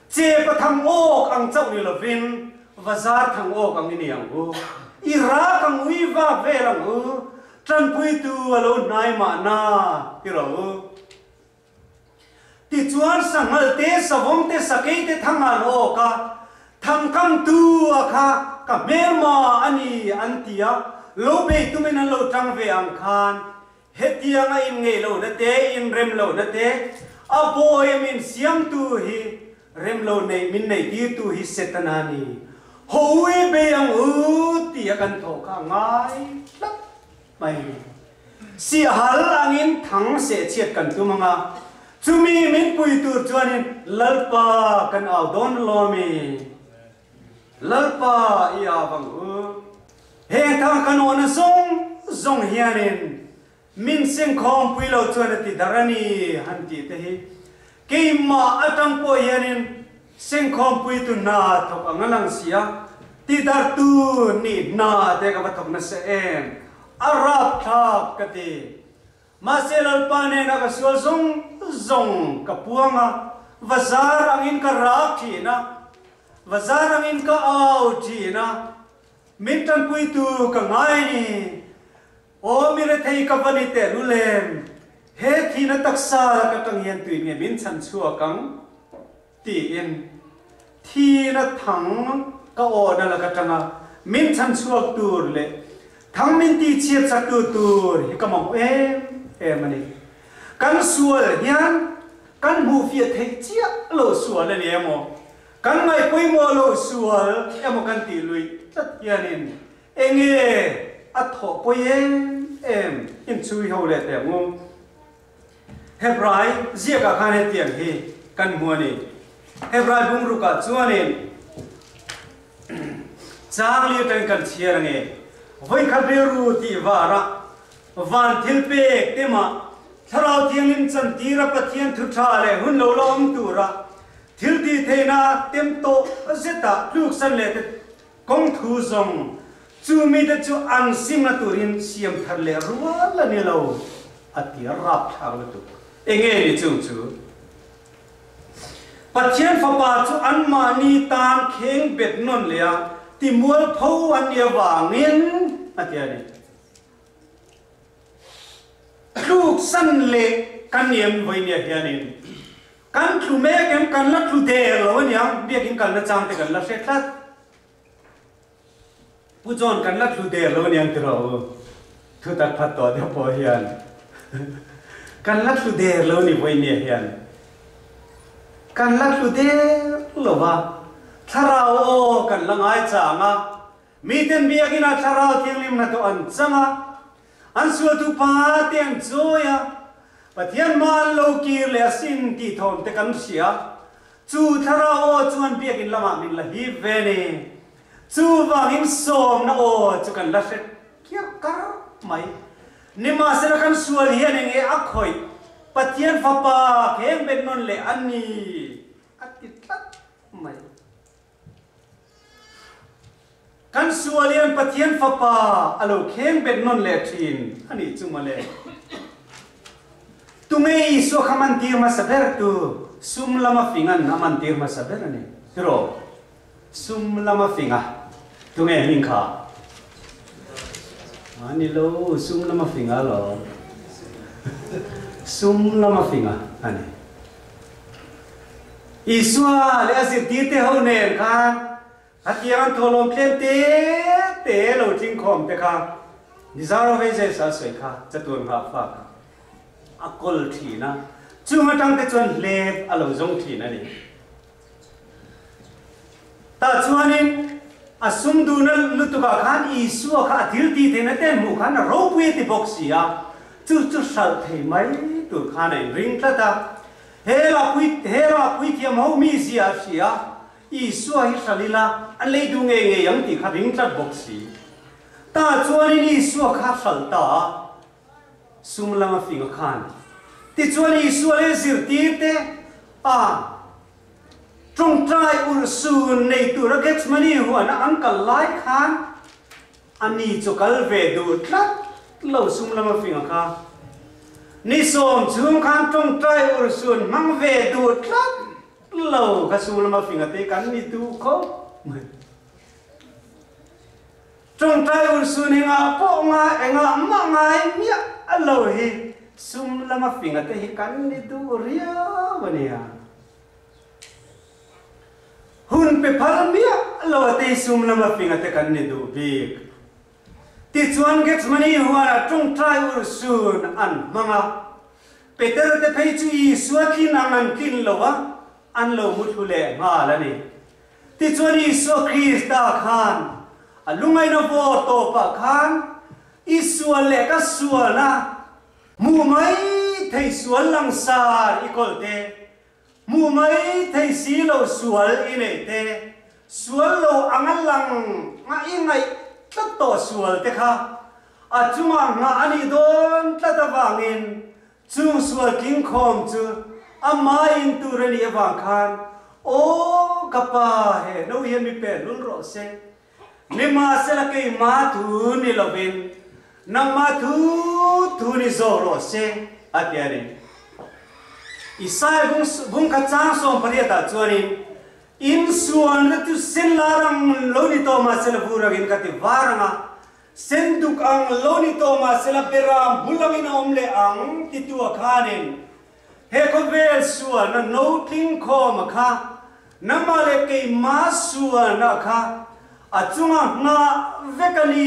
che pathang awk ang chauh ni lovin vazar thang awk ang i ni ang u. I rak ang u, i vak vel ang u, tanpuitu a lo hnai mahna ti rawh u. Tichuan sanghal te, savawm te, sakei te thang an awk a, thangkamtu a kha ka hmelma a ni an ti a, lo bei tumin an lo tang ve ang khan hetianga inngeih lohna te, inrem lohna te, a bawi a min siamtu hi rem lo neih min neih tirtu hi Setana a ni, hawi bei ang u ti a kan thawh kha a ngai tlat mai. Siahal angin thang sehchhiat kan tum ang a, chumi min pui tur chuanin Lalpa kan au dawn alawm i. Lalpa i au ang u. Heng thang kan awhna zawng zawng hianin min sengkhawm pui lo chuan a ti dar a ni han tih te hi keimah atang pawh hianin sengkhawm pui tu hna thawk ang a lang si a, ti dartu nih hna te ka va thawk nasa em. A rapthlak ka ti. Mahse Lalpa nena ka sual zawng zawng ka puang a, va zar angin ka rak thin a, va zar angin ka au thin a, min tanpuitu ka ngai a ni. Aw mi rethei ka va ni teh lul em, he thihna taksa lak atang hian tuin nge min chhan chhuak ang? Tiin thihna thang ka awhna lak atanga min chhan chhuak tur leh. Thang min ti chhiat sak tu tur hi ka mamawh em em a ni. Kan sual hian kan hmuh fiah theih chiah lo sual a ni emaw, kan ngaih pawimawh lo sual emaw kan tih luih tlat hianin enge a thawh pawi em em inchhui ho leh teh ang u. Hebrai ziakah khan hetiang hi kan hmu a ni. Hebrai bungrukah chuanin chang li atangin kan chhiar ange. Vawikhat rilru tih varah van thil pek te mah Thlarau Thianghlim chantira Pathian thu tha leh hun lo la awm tura thil tih theihna tem tawh zetah tluksan leh te Kawng thu zawng chu mite chu an simna turin siam thar leh rual a ni lo, a ti a rapthlak lutuk. Enge ni chung chu? Pathian Fapa chu anmahni tan kheng bet nawn leh a timualpho an nih avangin, a ti a ni. Tluksan leh kan em vawinia hianin kan tlu mek em kan la tlu der lo aniang biakin kalna chang te kan la hre tlat. Pu John kan la tlu der lo aniang tiraw u thu tak phat tawh deuh pawh hian kan la tlu der lo ni vawinia hian kan la tlu der lo va thlarau aw kan la ngai chang a Miten biakinn ah Thlarau Thianghlim hnathawh an chang a, an sualtu pa te an chawi a, Pathian hma an lo kir leh a sin tih thawm te kan hria. Chu Thlarau aw chuan biakinn lamah min la hip ve ni. Chuvangin sawmna aw chu kan la hre kiar kar mai. Nimahsela kan sual hian enge a khawih Pathian Fapa kheng bet nawn leh a ni a ti tlat mai. Kan sual hian Pathian Fapa a lo kheng bet nawn leh thin a nih chu mawle. Tunge Isua kha mantir hmasa ber tu sum lama fingan a mantir hmasa ber a ni. Tiraw? Sum lama finga. Tunge hming kha? A ni lo, sum lama finga alawm. Sum lama finga a ni. Isua leh a zirtirte ho nen khan hetiang an thawhlawm tlem te te lo tling khawm te kha Nizaro vei James-a a sawi kha chatuan nghah fa kha a kawl thin a, chung atang te chuan hlep a lo zawng thin a ni. Tah chuanin a sum duhna lutukah khan Isua kha a thil tih theihna te hmuh khan a ropui a ti bawk si a, chu chu hralh thei mai tur khan a inring tlat a. He la pui he la puithiam ho mi zia a hria, Isua hi hralh ila a lei duh ngei ngei ang tih kha ring tlat bawk si. Tah chuanin Isua kha hralh ta a, sum lama fing a khan. Tichuan Isua leh zirtir te a tawngtai urhsun nei tura Gethsemane huana an kal lai khan a ni chu kal ve duh tlat lo sum lama fing a kha. Ni sawm chhung khan tawngtai urhsun hmang ve duh tlat lo kha sum lama fing a te kan ni duh khawp mai. Tawngtai urhsun engah pawh nga engah mah ngai miah a lo hi sum lama finga te hi kan ni duh riau a nia. Hun pe phal miah lo a te sum lama finga te kan ni duh bik. Tichuan Gethsemane huanah tawngtai urhsun an hmang a, Peter te phei chu Isua tlin ang an tlin lo a, an lo muthlu leh nghal a ni. Tichuan Isua Krista khan a lungaina vaw tawpah khan i sual leh ka sualna hmuh mai thei sual langsar i kawl te, hmuh mai thei si lo sual i neih te, sual lo anga lang a i ngaih tlat tawh sual te kha a chungah nghah a nih dawn tlat avangin Chung sual tlingkhawm chu a maiin tur a nih avang khan, Aw ka pa, he no hian mi pek lul rawh se. Nimahsela keimah thu ni lovin nangmah thu thu ni zawk rawh se, a ti a ni. Isaiah bung bungkhat chang 18 ah chuanin, In sualna chu sen lar ang lo ni tawh mahsela vur angin ka ti var ang a, Senduk ang lo ni tawh mahsela beram hmu langin a awm leh ang titu a khanin he khawvel sualna no tling khawm a kha, nangmah leh keimah sualna kha A chunga nghah vek a ni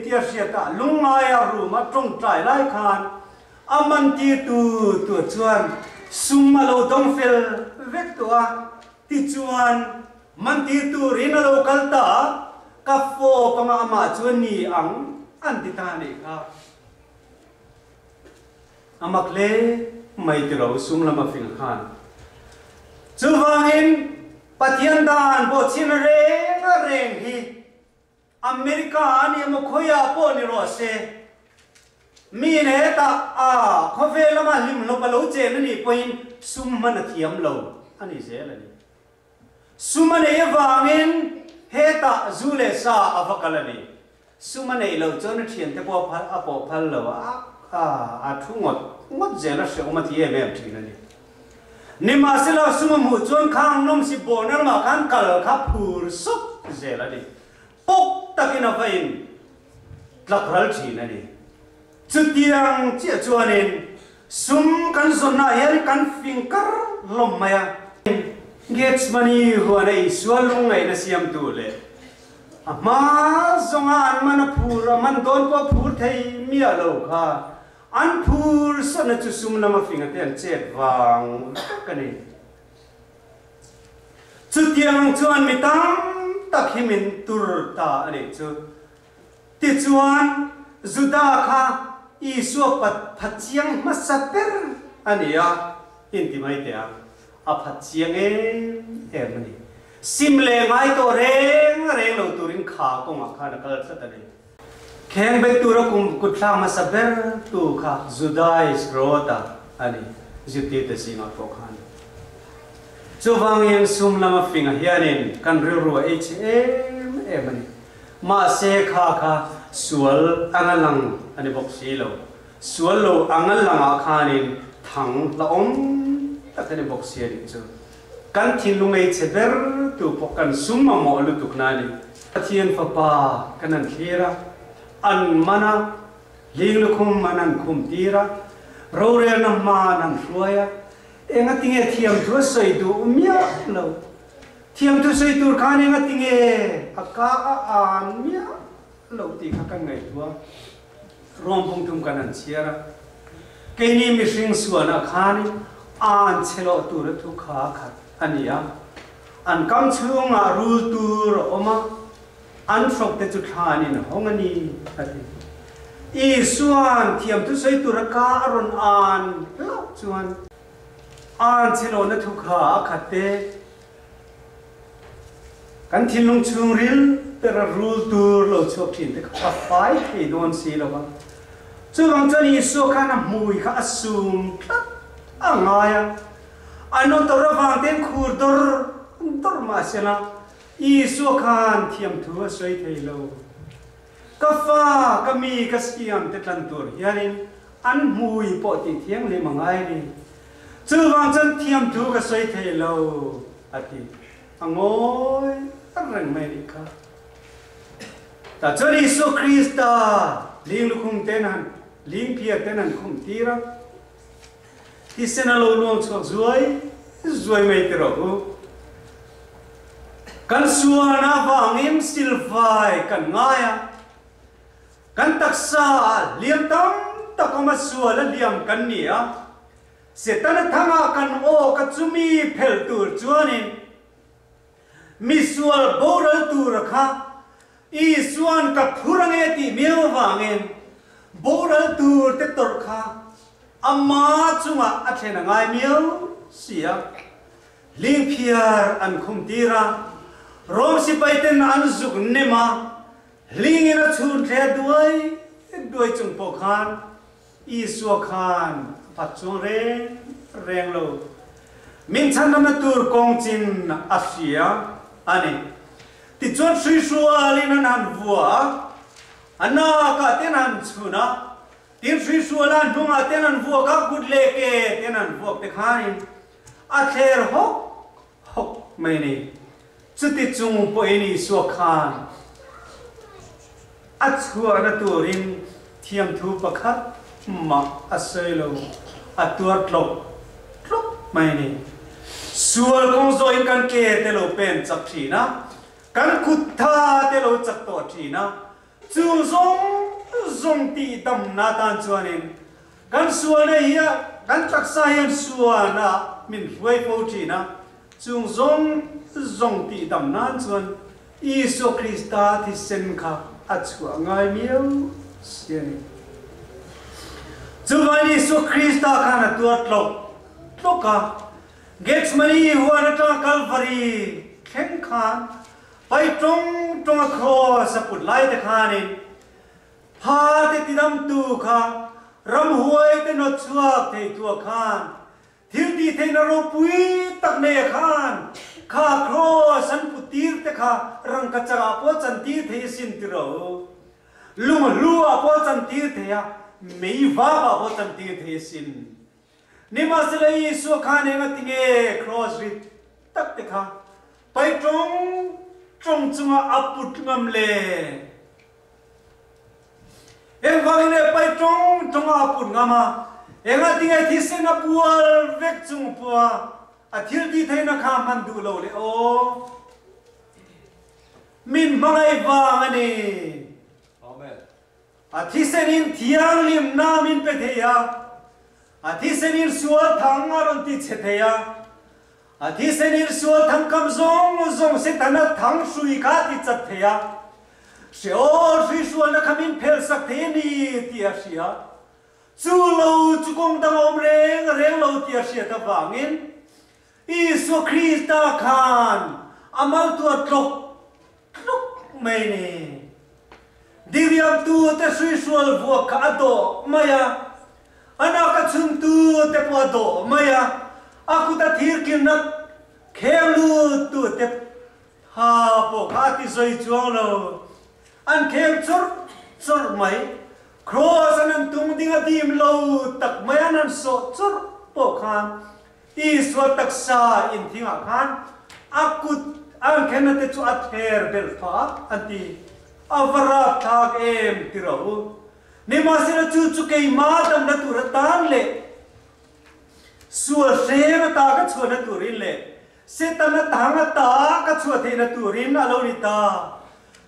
tih a hriat a, lungngaia room a tawngtai lai khan a mantirtu tur chuan sum a lo dawng fel vek tawh a, tichuan mantir turin a lo kal ta a, ka fawp anga amah chu a ni ang an ti ta a nih kha. A mak hle mai tiro sum lama fing khan. Chuvangin Pathian dan bawhchhin reng reng hi America a ni emaw khawiah pawh ni rawh se, mi in hetah a khawvel lama hlimhlawp a lo chen a nih pawhin sum hman a thiam lo a ni zel a ni. Sum a nei avangin hetah zu leh sa a va kal a ni. Sum a neih loh chuan a thiante pawh a phal a pawh phal lo a, a a thu ngawt ngawt zel a hrehawm a ti em em thin a ni. Nimahsela sum a hmuh chuan khang nawm si bawhna lamah khan kal kha phur sawp zel a ni. Pawk takin a va in tlak ral thin a ni. Chutiang chiah chuanin sum kan zawnnaah hian kan fing kar hlawm mai a. Gethsemane huana Isua lungngaihna siamtu leh a hma zawnga an man a phur, a man dawn pawh a phur thei miah lo kha an phur sawtna chu sum lama finga te an chet vang vek a ni. Chutiang chuan mi tam tak hi min tur ta a nih chu. Tichuan, Juda kha Isua pat phat chiang hmasa ber a ni a, inti mai teh ang. A phat chiang em em a ni. Sim leh ngai tawh reng reng lo turin kha kawngah khan a kal tlat a ni. Kheng bet tura kum kutthlak hmasa ber tu kha Juda Iskariota a ni, zirtirte zingah pawh khan. Chuvangin sum lama finga hianin kan rilru a ei chhe em em a ni. Mahse kha kha sual anga lang a ni bawk si lo. Sual lo anga langah khanin thang la awm tak a ni bawk si a nih chu. Kan thinlung ei chhe ber tu pawh kan sum mamawh lutuk na a ni. Pathian Fapa kan an thlir a, an man a, hling lukhum an an khum tir a, rorelna hma an an hruai a, engatinge thiamthu a sawi duh miah lo. Thiamthu sawi tur khan engatinge a ka a an miah lo tih kha kan ngaihtuah. Ruang pungtum kan han chhiar a, keini mihring suanah khan an chhe loh tur a thu kha khat a ni a, an kam chhungah rul tur a awm a, an hrawk te chu thlan in hawng a ni a ti. Isuan thiamthu sawi tur a ka a rawn an hlauh chuan an chhe lohna thu kha a khat te. Kan thinlung chhungril ber a rul tur lo chhuak thin te kha a fai thei dawn si lo va. Chuvang chuan Isua khan a hmui kha a sum tlat a ngai a. A nawtawr avang ten khur dawr dawr mah sela Isua khan thiamthu a sawi thei lo. Ka fa, ka mi, ka siam te tlan tur hianin an hmui pawh tih thianghlim a ngai a ni. Chuvang chuan thiamthu ka sawi thei lo, a ti. A ngawi reng mai nih kha. Tah chuan Isua Krista ling lukhum ten han, ling phiar ten han khum tir a. Thisen a lo luang chhuak zuai zuai mai ti rawh u. Kan sualna avangin silfai kan ngai a. Kan taksa ah hliam tam tak awm a sual a hliam kan ni a, Setana thangah kan aw ka chumi phelh tur chuanin misual boral tura kha Isuan ka phur ange tih miau avangin boral tur te tawrh kha ama chungah a thlen a ngai miau si a. Hlingphiar an khum tir a, Rom sipai ten an zuk nem a, Hlingin a chhun thle duai duai chung pawh khan Isua khan a phat chuang reng reng lo. Min chhandamna tur kawng chin a hria a ni. Tichuan hruihrualin an han vua a, a nakah ten an han chhun a, tin hruihruala hnungah ten an vuak a, kut leh ke ten an vuak te khanin a thler hawk hawk mai a ni. Chuti chung pawhin Isua khan a chhuahna turin thiamthu pakhat mah a sawi lo, a tuar tlawk tlawk mai a ni. Sual kawng zawhin kan ke te lo pen chak thin a, Kan kut tha te lo chak tawh thin a, chu zawng zawng tih damna tan chuanin kan sualna hi a kan taksa hian sualna min hruai fo thin a, chung zawng zawng tih dam nan chuan Isua Krista thisen kha a chhuah ngai miau si a ni. Chuvangin Isua Krista khan a tuar tlawk tlawk a, Gethsemane huan atanga Kalvari thleng khan pai tawng tawnga kraws a put lai te khanin pha te tidamtu kha ramhuai te nawt chhuak theitua khan thil tih theihna ropui tak nei a khan kha kraws an put tir te kha rangkachak ah pawh chan tir thei asin tiro. Lunghlu ah pawh chan tir thei a, meivap ah pawh chan tir thei asin. Nimahsela Isua khan eng a ti nge kraws rit tak te kha pai tawng tawng chunga a put ngam le? Engvangin nge pai tawng tawnga a put ngam a? Eng a ti nge thisen a bual vek chung pawha a thil tih theihna kha hman duh lo le aw? Min hmangaih vang a ni. Amen. A thisenin thianghlimna min pe thei a, a thisenin sual thang a rawn ti chhe thei a, a thisenin sual thang kam zawng zawng Setana thang hrui kha a ti chat thei a, Sheol hrui sualna kha min phelsak thei a ni tih a hria. Chu lo chu kawng dang a awm reng reng lo tih a hriat avangin Isua Krista khan a maltuah tlawk tlawk mai ni. Diriamtute hruihrual vuak kha a dawh mai a, a nak a chhuntu te pawh a dawh mai a, a kut a thir kilhna kheng lut te ha pawh kha a ti zawi chuang lo. An kheng chawrh chawrh mai. Kraws an an tung ding a dim lo tak mai an an sawh chawrh pawh khan Isua taksa inthingah khan a kut an khenna te chu a ther belh phah an ti. A va rapthlak em ti rawh u. Nimahsela chu chu keimah damna tur atan leh sual hreng ata ka chhuahna turin leh Setana tang ata ka chhuah theihna turin a lo ni ta.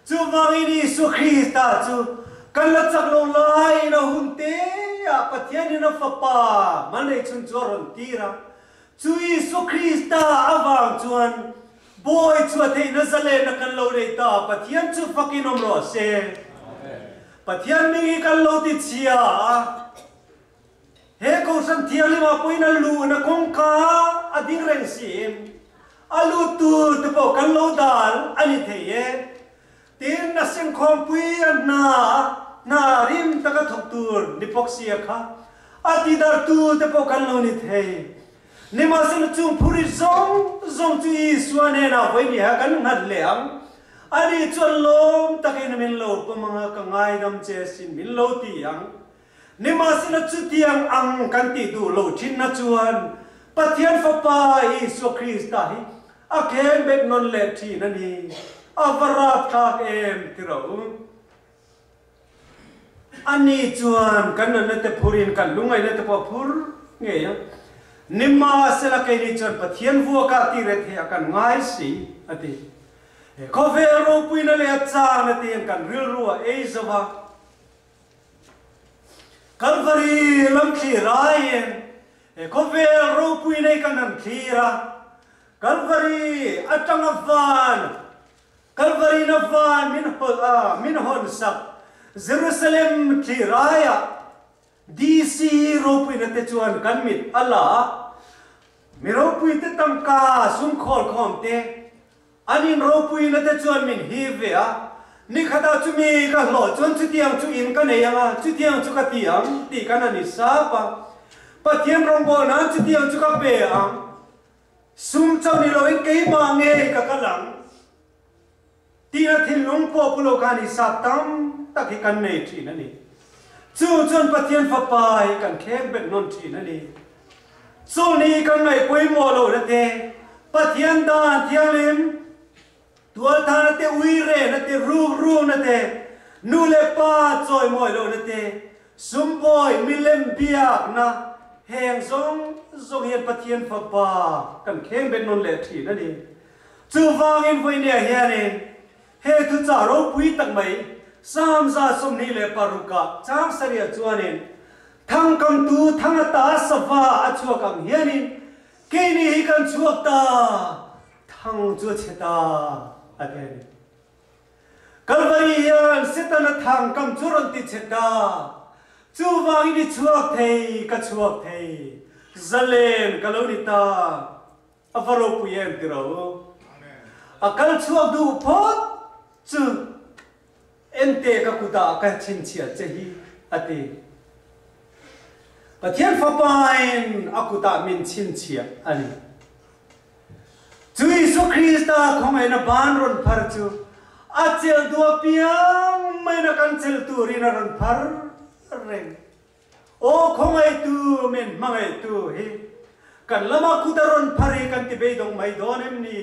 Chuvangin Isua Krista chu kan la chak lo laiin a hun te ah Pathianin a Fapa man ei chhun chu a rawn tir a. Chu Isua Krista avang chuan Bawi chhuah theihna zalenna kan lo nei ta, Pathian chu fakin awm rawh se. Pathian hming hi kan lo ti chhia a. He Kohhran Thianghlimah pawhin a luhna kawngka a ding reng si. A lut tur te pawh kan lo dal a ni thei e. Tin, a sengkhawmpui a hna hna rim taka thawk tur ni bawk sia kha a tidartu te pawh kan lo ni thei. Nimahsela chung phurrit zawng zawng chu Isua hnenah vawi ni ha kan nghat leh ang. Ani chuan lawm takin min lo pawm anga ka ngaidam che asin min lo ti ang. Nimahsela chutiang ang kan tih duh lo thinna chuan Pathian Fapa Isua Krista hi a kheng bet nawn leh thin a ni. A va rapthlak em ti ro. Ani chuan kan nunna te phurin kan lungaihna te pawh a phur ngei a. Nimahsela keini chuan Pathian vuakah tih reh theih a kan ngai si, a ti. He khawvel ropuina leh a changna te hian kan rilru a ei zo va. Kalvari lam thlir aiin he khawvel ropui nei kan han thlir a, Kalvari atanga van, Kalvari na van min hawlh a, min hawn sak Jerusalem thlir aiah DC ropuina te chuan kan mit a la a, mi ropuite tangka sum khawlkhawm te, An in ropuina te chuan min hip ve a, nikhatah chumi ka hlawh chuan chutiang chu in ka nei ang a, chutiang chu ka ti ang tih kan a ni sap a. Pathian rawngbawlh nan chutiang chu ka pe ang, sum chauh ni loin keimah ngei ka kal ang tihna thinlung pawh pu lo khan hisap tam tak hi kan nei thin a ni. Chu chuan Pathian fapa hi kan thleng bet nawn thin a ni. Chawlhni kan ngaih pawimawh loh na te, Pathian dan thianghlim, tualthana te, uirehna te, rukrukna te, nu leh pa chawimawi lohna te, sumbawi milem biakna, heng zawng zawng hian Pathian fapa kan kheng bet nawn leh thin a ni. Chuvangin vawinia hianin. He thuchah ropui tak mai Psalm 26 ah chang sarih chuanin, Thangkamtu thang ata sava a chhuak ang hianin keini hi kan chhuak ta, thang chu a chhe ta, a ti a ni. Kalvari hian Setana thangkam chu rawn ti chhe ta, chuvangin i chhuak thei, ka chhuak thei, zalen ka lo ni ta. A va ropui em ti ro. A kal chhuak duh phawt chu ente ka kutah ka chhinchhiah che hi a ti. Pathian Fapain a kutah min chhinchhiah a ni. Chu Isu Krista khawngaihna ban rawn phar chu a chelh duh apiang maiin a kan chelh turin a rawn phar reng. Aw khawngaihtu min hmangaihtu hi kan lama kut a rawn phar hi kan ti beidawng mai dawn em ni?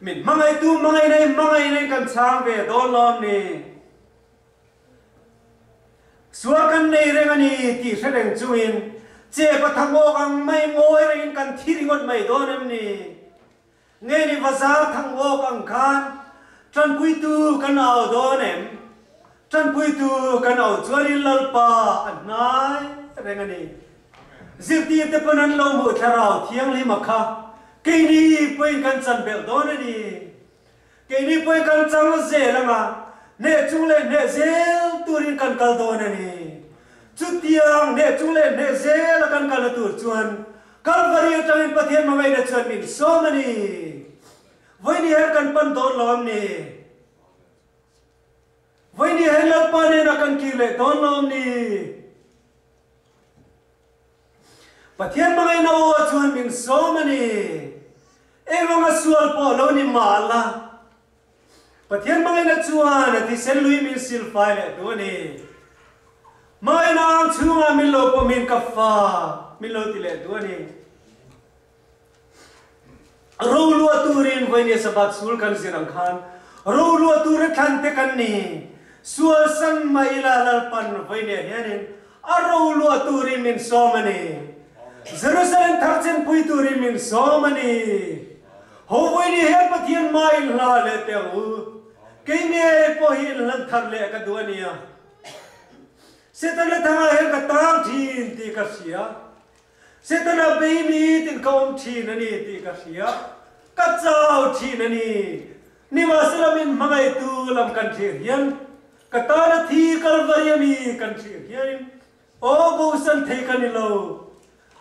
Min hmangaihtu hmangaihna i hmangaihna in kan chhang ve dawn lawm ni? Sual kan nei reng a ni tih hre reng chungin chep a thangawk ang mai ngawi rengin kan thi ringawt mai dawn em ni? Nge ni bazar thangawk ang khan tanpuitu kan au dawn em? Tanpuitu kan au chuanin Lalpa a hnai reng a ni. Zirtirte pawn an lo hmuh thlarau thianghlim a kha keini pawhin kan chan belh dawn a ni. Keini pawhin kan chang zel anga hneh chung leh hneh zel turin kan kal dawn a ni. Chutiang hneh chung leh hneh zel a kan kalna tur chuan Kalvari atangin Pathian hmangaihna chuan min sawm a ni. Vawiin hian kan pan dawn lo am ni? Vawiin hian Lalpa nena kan kir leh dawn lo am ni? Pathian hmangaihna aw chuan min sawm a ni. Enganga sual pawh lo ni mah la, Pathian hmangaihna chuan a thisen lui min silfai leh duh a ni. Hmangaihna ang chhungah min lo pawmin ka fa min lo ti leh duh a ni. Roluah turin vawinia Sabbath sul kan zir ang khan roluah tura thlan te kan ni. Sual san mah ila Lalpan vawinia hianin a roluah turin min sawm a ni. Jerusalem thar chenpui turin min sawm a ni. Ho vawiin hi hian Pathian hma in hla leh teh ang u. Kei ngei pawh hi in hlan thar leh ka duh a nia. Setana thangah hian ka tang thin tih ka hria. Setana bei mi tin ka awm thin a ni tih ka hria. Ka chau thin a ni. Nimahsela min hmangaihtu lam kan thlir hian, ka tana thi Kalvari a mi kan thlir hianin, aw bosan thei ka ni lo.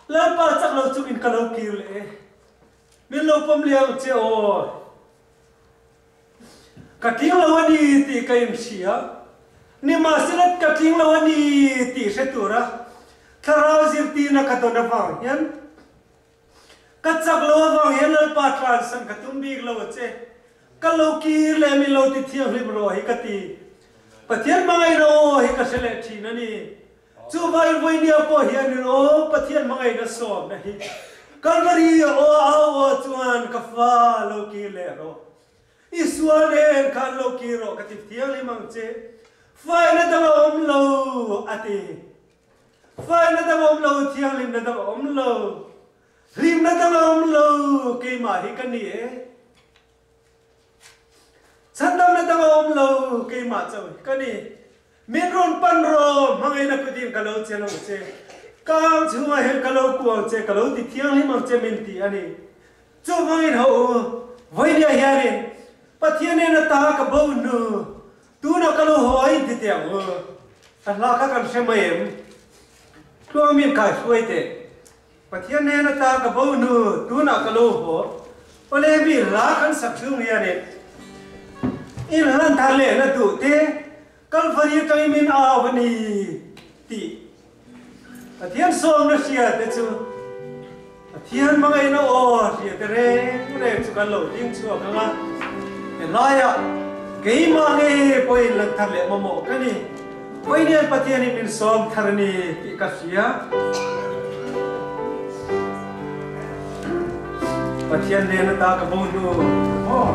Lalpa chak lo chungin ka lo kir leh e. Min lo pawm leh ang che aw. Ka tling lo a ni tih ka inhria. Nimahsela ka tling lo a ni tih hre tura thlarau zirtirna ka dawn avang hian ka chak lo avang hian Lalpa tlansan ka tum bik lo a che. Ka lo kir leh min lo ti thianghlim rawh hi ka ti. Pathian hmangaihna aw hi ka hre leh thin a ni. Chuvai vawinia pawh hianin aw Pathian hmangaihna sawmna hi Kalvari aw au aw chuan ka fa lo kir leh rawh. I sual nen khan lo kir rawh ka ti thianghlim ang che. Faina dang a awm lo a ti. Faina dang a awm lo, thianghlimna dang a awm lo, hlimna dang a awm lo, keimah hi ka ni e. Chhandamna dang a awm lo, keimah chauh hi ka ni. Min rawn pan rawh, hmangaihna kutin ka lo chelh ang che. Ka ang chhungah hian ka lo kuh ang che, ka lo ti thianghlim ang che min ti a ni. Chuvangin ho u, vawinia hianin Pathian nen ata ka bo hnu, tunah ka lo haw a inti teh ang u. A hla kha kan hre mai em? Tluang min kai hruai teh. Pathian nen ata ka bo hnu, tunah ka lo haw. Awle mi hla kan sak chhung hianin inhlan thar lehna duh te Kalvari atangin min au a ni tih Pathian sawmna hria te chu Pathian hmangaihna aw hria te reng reng chu kan lo ding chhuak ang a, helaiah keimah ngei pawhin lan thar leh mamawh ka ni. Vawiin Pathianin min sawm thar a ni tih ka hria. Pathian nen ata ka bo hnu maw?